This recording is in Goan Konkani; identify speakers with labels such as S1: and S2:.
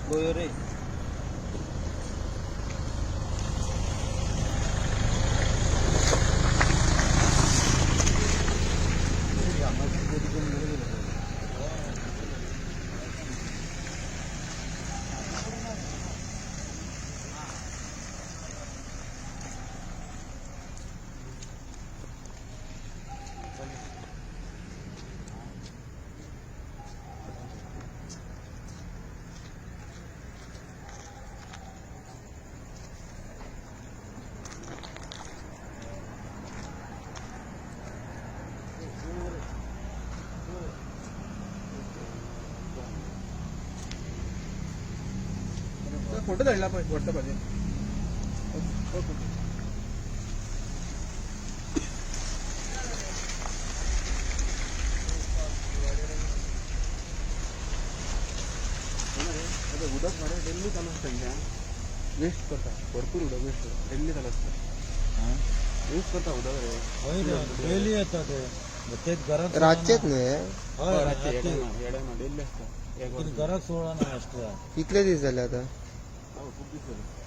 S1: गोयो रे.
S2: फोटो धाडला पळय व्हॉट्सएपाचेर. उदक मरे डेली चालू आसता तेंचें. वेस्ट करता भरपूर, उदक वेस्ट करता, डेली चालू आसता. वेस्ट करता उदक रे.
S1: हय रे, डेली येता ते. तेच घरात.
S3: रातचेच न्हय?
S1: हय.
S2: रातचें.
S1: रातचें.
S2: ह्या टायमार डेली आसता एक वर.
S1: घरात सोडा ना एक्स्ट्रा.
S3: कितले दीस जाले आता?
S2: खूब दीस जाले.